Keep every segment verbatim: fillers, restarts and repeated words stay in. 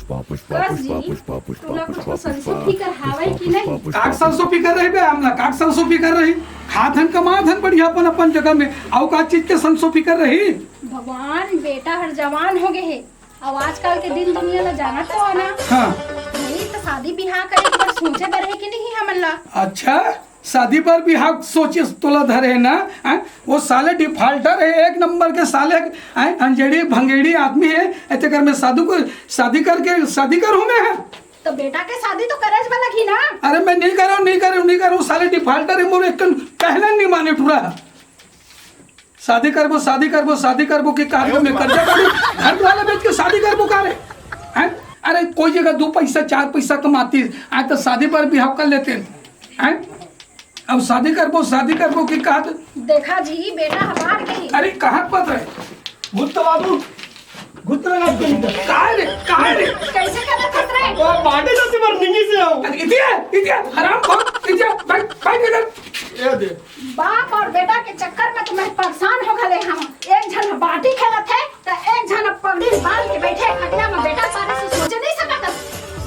पुष्पा, बस पुष्पा, जी, पुष्पा, पुष्पा, तोला कुछ पुष्पा, तो संसो पुष्पा, फिकर हावय पुष्पा, कि नहीं? पुष्पा, काक संसो फिकर रही बे हमला, काक संसो फिकर रही। खात हन, कमात हन बढ़िया अपन, अपन जगह में, अउ का चीज के संसो फिकर रही? भगवान, बेटा हर जवान हो गए हे, अउ आजकल के दिन दुनिया ला जानत तो आना। हाँ। भाई, तो शादी बिहाव करे के बर सोचे बर हे कि नहीं हमन ला? अच्छा, शादी बर बिहाव सोचे तोला धरे हे ना? हैं? वो साले डिफाल्टर हे, एक नंबर के साले, हैं? अंजेड़ी भंगेड़ी आदमी हे। ए, तेकर में साधु को शादी करके शादी करहूँ मैं? तो बेटा के शादी तो करे बर लगही ना। अरे मैं नहीं करूँ, नहीं करूँ, नहीं करूँ, साले डिफाल्टर हे, मोर एक कन कहना नहीं माने टूरा। शादी करबो, शादी करबो, शादी करबो कि कहा मैं कर्जा करूँ, घर वाला बेच के शादी करबो का रे? हैं? अरे कोई जगह दो पैसा चार पैसा कमाती, आज तो शादी बर बिहाव कर लेते हैं। अब शादी करबो, शादी करबो कि कहा तो देखा जी, बेटा हमार गई। अरे कहाँ पत रहे? गुत्ता बाबू, गुत्ता लगा के निकल। कहाँ रे? कहाँ रे? कैसे करत हस रे? वो बाटे जाते मर निंगी से आओ। अरे इतिया, इतिया, हराम खोर, इतिया, बैठ, बैठ इधर। ये दे। बाप और बेटा के चक्कर में तो मैं परेशान हो गले हम। एक झन बाटी खेलत हे, त एक झन पगड़ी बांध के बैठे खटिया में। बेटा सारे से सोचे नहीं सकत।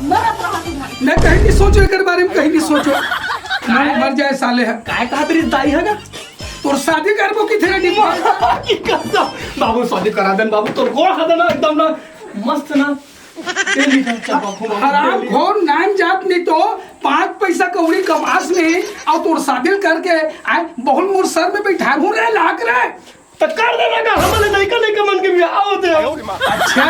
मरत रहत इधर। मैं कहीं नहीं सोचो एकर बारे में, कहीं नहीं सोचो। मर, मर जाए साले है। काय कहत रही दाई है ना? तोर शादी करबो कि तेरे डिमांड? की कसम। बाबू शादी करा देन बाबू, तोर गोड़ हाथ ना एकदम ना मस्त ना। तेली का चपा खूब हराम खोर, नाम जात नहीं तो पाँच पैसा कौड़ी कमास नहीं, और तोर शादी करके आए बहुत मोर सर में बैठा हूँ रे, लाख रे। तो कर देना का, हमले लइका लइका मन के बिहाव होते हैं। अच्छा,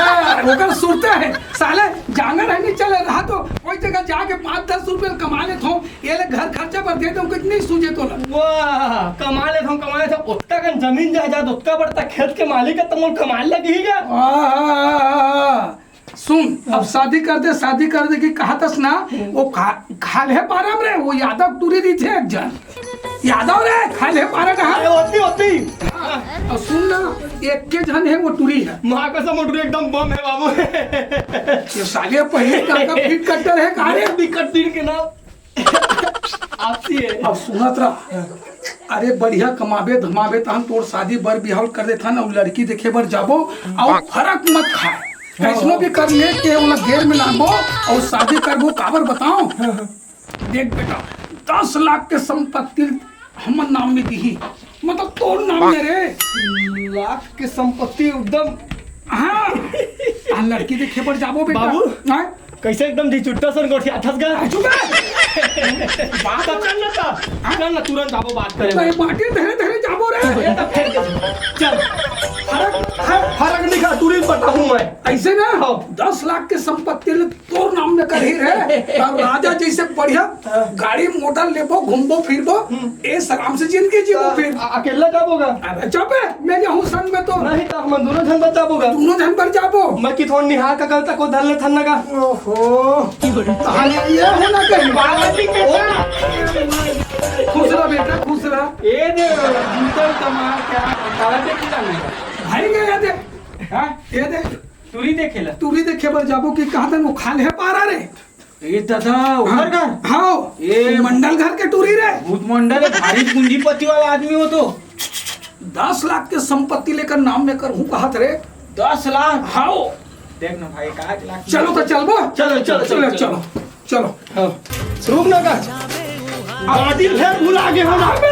ओकर सुरता है साले, जांगर है नहीं चले रहा तो कोई जगह जाके पाँच दस रुपये कमा लेत हो, ये ले घर खर्चा बर दे दो, कुछ नहीं सूझे तोला। वाह, कमा लेत हो, कमा लेत हो, ओतका कन जमीन जायदाद, ओतका बड़ता खेत के मालिक है, तुम कमाए लगी ही क्या? आहा, सुन, अब शादी कर दे, शादी कर दे कि कहतस ना, वो खा, खाल्हे पारा में रे, वो यादव टूरी रहिथे एक झन। यादव रे, खाल्हे पारा कहाँ? अरे, होती, होती। हाँ, अब सुन ना, एक के झन है, वो टूरी है। महाकसम, वो टूरी एकदम बम है, बाबू। ये साले पहले का, का फिट कट्टर है, कहाँ रे? भी कट्टर के नाम। आपसी है। अब सुनत रह, अरे बढ़िया कमाबे धमाबे तहन तोर शादी बर बिहाव कर देथन, अउ लड़की देखे बर जाबो, अउ फरक मत खाए, कैसनो भी कर ले के ओला गेर में लानबो, अउ शादी करबो, काबर बताओ? देख बेटा, दस लाख के संपत्ति हमर नाम में दिही, मतलब तोर नाम में रे। लाख के संपत्ति एकदम। हाँ, आ लड़की देखे बर जाबो बेटा। बाबू, हाँ? कैसे एकदम ढिचुट्टा सन गोठियाथस गा? आ, चुप रह। बात अब चल ना ता। चल ना, तुरंत जाबो बात करे। नहीं, बाटी धरे धरे जाबो रे। ये तो फेर चल। फरक, फरक नहीं खा, तुरंत बताऊं मैं। ऐसे ना, हाँ। दस लाख के संपत्ति ले तोर नाम में करही रे। तब राजा जैसे बढ़िया गाड़ी मोटर लेबो, घूमबो फिरबो, हम्म। ऐस आराम से जिंदगी जीबो आ, फिर। आ, अकेला जाबो गा? अरे चुप है, मैं जाहूँ संग में तो। नहीं तो हम दोनों झन बर जाबो गा। दोनों झन बर जाबो। मैं कि थोड़ा निहार का गलता को धर ले थन गा। ओहो। ताने ये हो ना कहीं। बालाजी के ओ। खुश रह बेटा, खुश रह। ये दे, जूतल कमा क्या? ताला दे किला नहीं। भाई गया दे। हाँ? ये दे। टूरी देखे ला? टूरी देखे बर जाबो कि कहा तन वो खाल्हे पारा रे। ए दादा, ओकर घर? हाँ, ए, मंडल घर के टूरी रे। भूत मंडल है, भारी पूंजीपति वाला आदमी हो तो। दस लाख के संपत्ति लेकर नाम में करहूँ कहत रे। दस लाख? हाँ। देख ना भाई, एक आध लाख। चलो तो चलबो। चलो, चलो, चलो, चलो, चलो। चलो। हाँ। रुक ना का। आदि फेर भुला गे हो ना। अबे,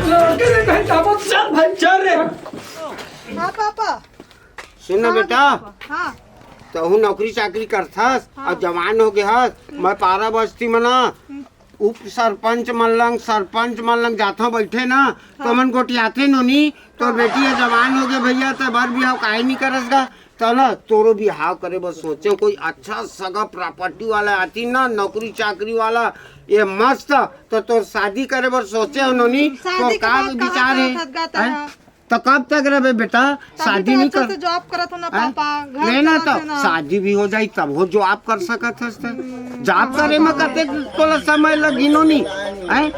लड़के रे कहीं जाबो। चल भाई, चल रे। हाँ पापा। सुन ना हाँ, बेटा, हाँ। तहू नौकरी चाकरी करथस, हाँ। अब जवान हो गे हस, हम्म। मैं पारा बस्ती में ना, हम्म। उप सरपंच मन लंग, सरपंच मन लंग जाथव बैठे ना, तो हाँ। मन गोटियाथे नोनी, तो हाँ। बेटी ये जवान हो गे भैया, तो बर बिहाव काहे नहीं करस गा? तो ना, तोरो बिहाव करे बर सोचे, कोई अच्छा सगा प्रॉपर्टी वाला आती ना, नौकरी चाकरी वाला, ये मस्त, तो तोर शादी करे बर सोचे हो नोनी, शादी तो के का बात कहाँ विचार है? करत हस गा हैं? तेरा? तो कब तक रहबे बेटा? शादी तो नहीं अच्छा कर से जॉब करत हो ना हैं? पापा, घर नहीं ना, चलाते तो ना। शादी भी हो जाई, तब हो जॉब कर सकत हस त। हम्म, जॉब हाँ, करे में हाँ। कते तोला समय लगी नोनी, हैं?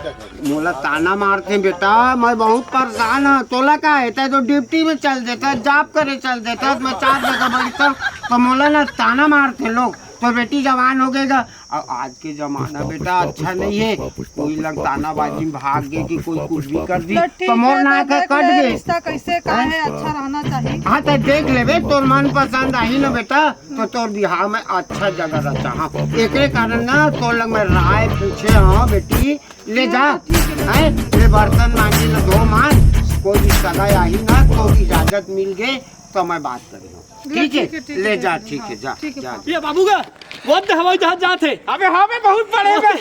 मोला ताना मारथे बेटा, मैं बहुत परेशान हूँ। तोला का है, तै तो ड्यूटी में चल देता, जॉब करे चल देता, मैं चार जगह बैठता, तो मोला ना ताना मारथे लोग। तो बेटी जवान हो गएगा, अब आज के जमाना बेटा अच्छा नहीं है, कोई लंग तानाबाजी में भाग गए कि कोई कुछ भी कर दी तो ठीक तो मोर है, ना तो का देख कट ले गए। रिश्ता कैसे का है, अच्छा रहना चाहिए। हाँ तो देख लेबे, तोर मन पसंद आही ना बेटा, तो तोर बिहाव में अच्छा जगह रहता। हाँ, एकरे कारण ना तोर लग मैं राय पूछे हूँ बेटी, ले जा। ठीक है, ठीक है। हैं, ले बर्तन मांजे ना धो मान, कोई भी सगाई आही ना तो इजाजत मिल गए तो मैं बात करी हूँ। ठीक है, ठीक है, ठीक है, ले जा। ठीक है, ठीक है, हाँ, जा, ठीक है, जा। ये बाबू का बहुत हवाई जहाज जात है। अबे हाँ बे, बहुत बड़े बे।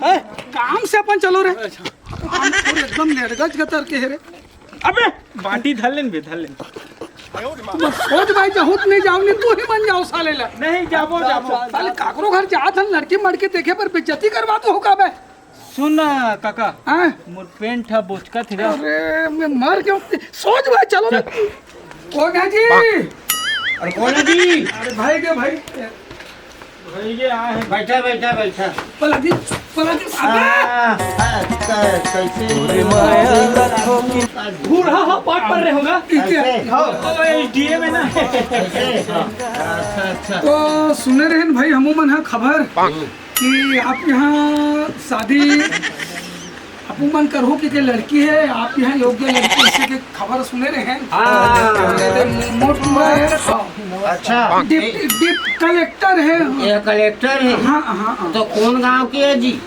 हैं? काम से अपन चलो रे। काम थोड़े एकदम लेड़गज गतर के है रे। अबे बाटी धर लेन बे, धर लेन। बस सोच भाई, जहूत नहीं जाओ, नहीं तू ही मन जाओ साले ला। नहीं, जाबो, जाबो। साले काकरो घर जात हन, लड़की मड़की देखे पर बेइज्जती करवा दो हो का बे? सुन ना काका, हाँ? मोर पेंट ह बोचकत हे गा। अरे मैं मर गया। सोच भाई, चलो ना। कौन है जी? अरे कौन है जी? अरे भाई के भाई। भाई ये आए हैं। बैठा, बैठा, बैठा। पला जी, पला जी, अबे। हाँ, हाँ, कै-, कैसे? बूढ़ा हो, पाट पर रहे होगा। ठीक है। ऐसे? हाँ, ओ, ये डीए में ना। ऐसे? हाँ। अच्छा, अच्छा। तो सुने रहेन भाई, हमू मन हा खबर कि आप यहाँ शादी, आप मन करहू कि के लड़की है, आप यहाँ योग्य लड़की, ऐसे के खबर सुने रहेन। हाँ। अरे, मोट पूरा है। अच्छा। डिप-, डिप कलेक्टर है। ये कलेक्टर है? हाँ, हाँ, हाँ। तो कौन गांव के है जी?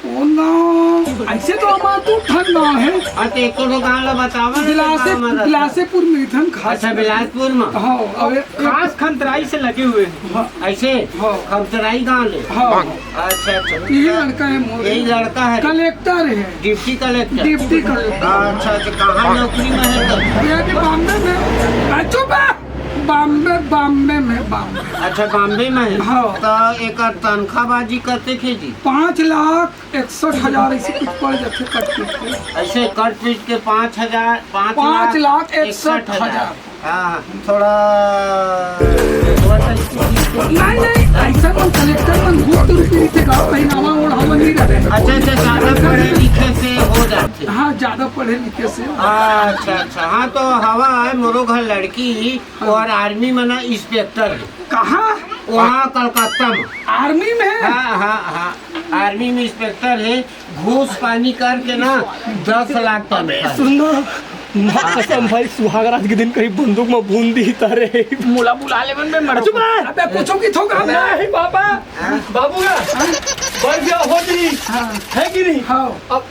कौन गांव? ऐसे तो हमारा दू ठन गांव है। हाँ, तो एको ठो गांव ला बतावा ना, बिलासे-, गांव में रहता। बिलासेपुर में इथन खास अच्छा, करके। बिलासपुर में। हाँ, और एक खास खंतराई से लगे हुए हैं। हाँ। ऐसे? हाँ। खंतराई गांव ले? हाँ। अच्छा, अच्छा। यही लड़का है मोर। यही लड़का है? कलेक्टर है। Deputy collector? Deputy collector. अच्छा, अच्छा, कहाँ नौकरी में है तो? ये अभी बॉम्बे में। आ, चुप है। बॉम्बे, बॉम्बे में, बॉम्बे। अच्छा, बॉम्बे में है? हाँ। तो एकर तनख्वाहबाजी कतेक हे जी? पाँच लाख इकसठ हजार ऐसे कुछ पड़ जाते कट पीट के। ऐसे कट पीट के पाँच हजार, पाँच पाँच लाख लाख इकसठ हजार। इकसठ हजार। हाँ, थोड़ा नहीं, नहीं, ऐसा मन कलेक्टर मन घूस तो रुपये नीचे गाँव पहनावा ओढ़ावा नहीं रहते। अच्छा, अच्छा, ज्यादा पढ़े लिखे से हो जाते। हाँ, ज्यादा पढ़े लिखे से। अच्छा, अच्छा, हाँ, तो हवा है, मोरो घर लड़की और आर्मी में ना इंस्पेक्टर है। कहाँ? वहाँ कलकत्ता में। आर्मी में? हाँ, हाँ, हाँ, आर्मी में इंस्पेक्टर है। घूस पानी करके ना दस लाख तनख्वाह। सुन ना, माँ कसम भाई, सुहागरात के दिन कहीं बंदूक में बूंद दी तारे। मोला बुला ले मन में मर चुप है। अबे पूछो कि थोक हमें। नहीं बाबा, हाँ? बाबू का हाँ? बन गया हो जी। हाँ। है कि नहीं? हाँ। अब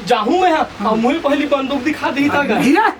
जाहूं मैं, हाँ, हाँ। मुझे पहली बंदूक दिखा दी था। नहीं रे,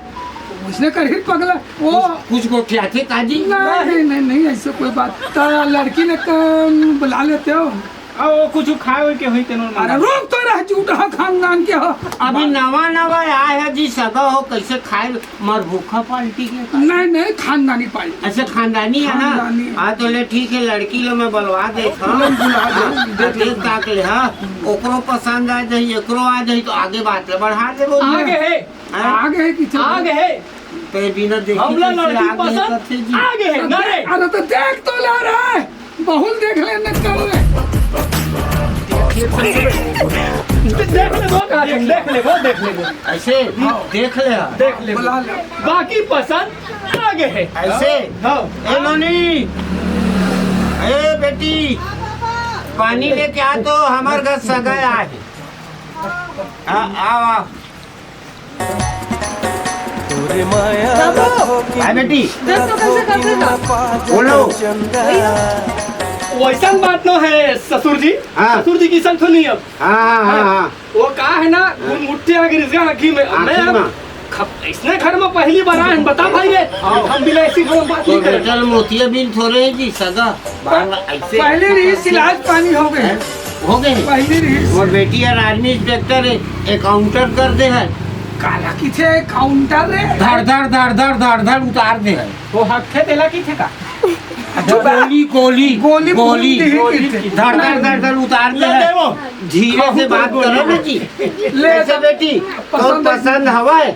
उसने कर ही पगला। वो कुछ गोठियाथे काजी? नहीं, नहीं, नहीं, नहीं, ऐसे कोई बात। तो लड़की ने कौन बुला लेते हो? आ, वो कुछ खाए हुए के हुई तेनों अरे रुक तो रह, झूठा खानदान के हो। अभी नवा नवा आया है जी, सगा हो, कैसे खाए? मर भूखा पार्टी के का? नहीं, नहीं, खानदानी पार्टी। अच्छा, खानदानी है ना? खानदानी है। हाँ, तो ले, ठीक है, लड़की लो मैं बलवा देत हूँ। तुरंत बुला दो। हाँ, देख ताक ले, हाँ। ओकरो पसंद आ जाई, एकरो आ जाई, तो आगे बात ले बढ़ा देबो। आगे है। हाँ? आगे है कि चलो? आगे है। तो बिना देखे हम लोग कैसे लड़की आगे पसंद करते जी? आगे है, ना रे? अरे, तो देख तो ला रहा है। बहुल देख ले, नक्कल ले। देख ले वो, देख ले वो, देख ले वो। ऐसे? हाँ। देख ले, हाँ। देख ले। बुला ले। बाकी पसंद आगे है। ऐसे? हाँ। ए नोनी, ए बेटी, पानी लेके आ तो, हमार घर सगा आए। आ, आओ, आओ। बाबू, हाय बेटी। देख तो कैसे कर देता। बोलो। वैसन बात न है ससुर जी। हाँ। ससुर जी की संग सुनिए अब। हाँ, हाँ, हाँ, हाँ। वो का है ना, हाँ। मुट्ठी आ गिर गया आँखी में। अब मैं आँखी अब में। ख-, इसने घर में पहली बार आए हैं, बता भाई रे। हाँ। हम बिना ऐसी घर में बात तो नहीं करें। बेटा मोतिया बिन थोड़े है जी, सगा। बार बार ऐसे पहले रही, इलाज पानी हो गए। हैं? हो गए? पहले रही। मोर बेटी यार आर्मी इंस्पेक्टर है, एनकाउंटर कर दे है। काला किथे एनकाउंटर रे? धड़ धड़, धड़ धड़, धड़ धड़ उतार दे है। वो हक थे तेला किथे का? गोली, गोली, गोली, गोली। गोली किथे? धड़ धड़, धड़ धड़ उतार दे ले है। दे वो। धीरे से बात करो ना जी। ले कैसे बेटी? तो पसंद है। पसंद हवा है?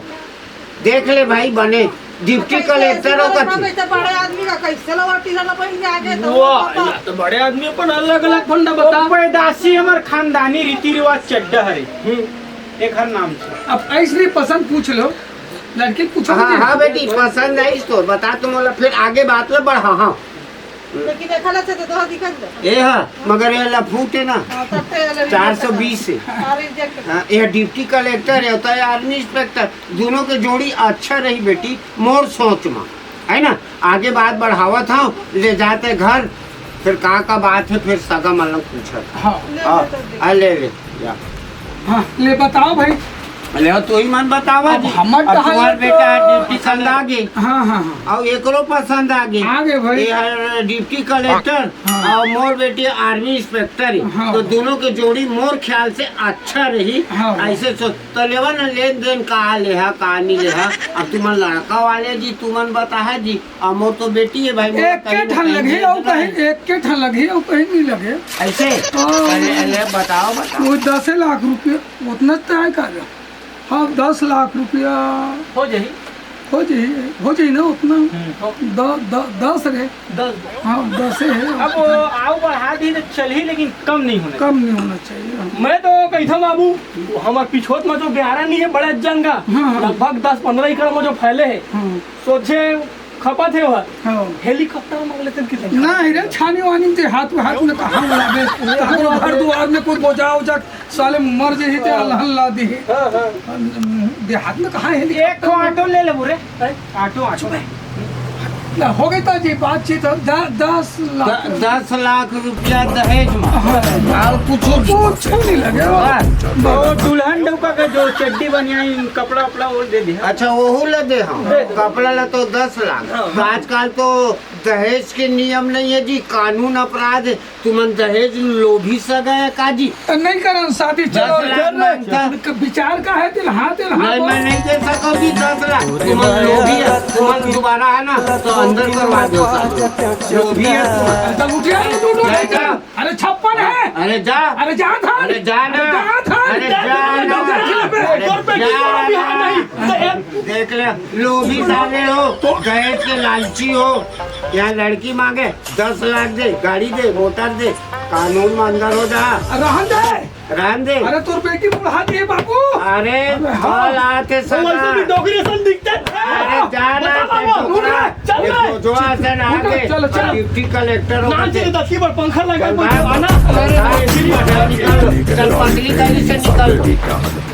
देख ले भाई, बने डिप्टी कलेक्टर हो कथी। कैसे बड़े आदमी का कैसे लवटी रहला पहले आगे तो वो वाह, पता। या तो बड़े आदमी अपन अलग-अलग फंडा बता। वो पैदाशी हमर खानदानी रीति रिवाज चड्डा हरे। हम्म। एक हर नाम से। अब ऐसने पसंद पूछ लो, लड़की पूछो हाँ, जी। हाँ बेटी, पसंद आइस तो बता, तुम बोला, फिर आगे बात लो बढ़ा। हाँ। लेकिन एखर अच्छा तो दोहा दिखत बा। ए हा, मगर ये लफूट है ना, हाँ, तब तो ये वाला चार सौ बीस है। हाँ, reject। हाँ, ये डिप्टी कलेक्टर है, होता है आर्मी इंस्पेक्टर। दोनों के जोड़ी अच्छा रही बेटी, मोर सोच में, है ना? आगे बात बढ़ावत हूँ, ले जाते घर, फिर का का बात है, फिर सगा मन ल पूछत। हाँ। ले, हाँ, ले, तो दे। आ, ले, ले, जा। हाँ, ले बताओ भाई। ले, तू ही मन बतावा अब जी। हमर अब कहाँ तुम्हार ले बेटा तो डिप्टी पसंद आ गे। हाँ, हाँ, हाँ। अब एकरो पसंद आ गे। आ गे भाई। ये हर डिप्टी कलेक्टर हाँ। और मोर बेटी आर्मी इंस्पेक्टर ही। हाँ। तो दोनों के जोड़ी मोर ख्याल से अच्छा रही। हाँ। ऐसे सोच, तो लेवा ना लेन देन का लेहा, का नहीं लेहा। अब तुमन लड़का वाले जी, तुमन बताहा जी। अब मोर तो बेटी है भाई, मोर एक के कहीं ठन नहीं लगे, है और ना। कहीं एक के ठन लगे, और कहीं नहीं लगे। ऐसे? हाँ। अरे, अरे, बताओ, बताओ। वो दस लाख रुपया, उतना तय कर। हाँ, दस लाख रुपया। हो जाही। हो जाही, हो जाही ना उतना। हम्म, हो। द-, द-, दस रे। दस। हाँ, दस है। अब वो आऊ बढ़ा दी तो चलही, लेकिन कम नहीं होना कम नहीं होना चाहिए, हाँ। मैं तो कही था बाबू, हमार पिछोत में जो ब्यारा नहीं है, बड़ा जंगा, हाँ, हाँ। लगभग दस पन्द्रह एकड़ में जो फैले है, हाँ। सोचे खपत है वह। हाँ। हेलीकॉप्टर मांग लेते कितने? नहीं रे, छानी वानी के हाथ में, हाथ में कहाँ उड़ावे? ताको घर दुआर में कोई बोझा उजा साले मर जाही ते हाँ। अल्लाह ला दी। हाँ, हाँ। देहात में कहाँ है? एक ठो ऑटो ले लेबो रे। हैं? Auto, auto. ना, हो गई तो जी बातचीत, द-, दस लाख। द-, दस लाख रुपया दहेज में। हाँ। और कुछ कुछ नहीं लगे। बस। वो दुल्हन डौका का जो चड्डी बनियान, कपड़ा उपड़ा वो दे दिया। अच्छा, वहू ला दे हम। दे दे। कपड़ा ला तो दस लाख। हाँ, तो हाँ। आजकल तो दहेज के नियम नहीं है जी, कानून अपराध है। तुमन दहेज लोभी सगा है का जी? तो नहीं करन शादी, चलो, दस लाख कर रहे। मांगता। विचार का है, दिल हाँ, दिल हाँ, नहीं, बोल। मैं नहीं दे सकूँ जी दस लाख। तुमन लोभी है, तुमन दोबारा है ना, तो अंदर करवा दो साहब। लोभी है तुमन। अरे तो उठिया, उठ, उठ, उठ, नहीं, उठ। जा। अरे छप्पन है। अरे जा। अरे जा था। अरे जा ना। अरे जा था। अरे जा ना। अरे जा ना। अरे जा ना। देख ले, लोभी साले हो, दहेज के लालची हो। यहाँ लड़की मांगे, दस लाख दे, गाड़ी दे, मोटर दे, कानून में अंदर हो जा। रहन दे। रहन दे। अरे तोर बेटी बुढ़ा दी है बाबू। अरे, अरे हाँ। कल आते वो सगा। वैसे भी डोकरी सन दिखते थे। अरे जा ना, बता बाबू, उठ रहा, चल ये रहा। जो आसन आ उठ, गए, चलो, चलो। डिप्टी कलेक्टर हो नाच गए। के दस की बार पंखा लगा चल के भाग। आना। अरे, चल, चल, पतली गली से निकल।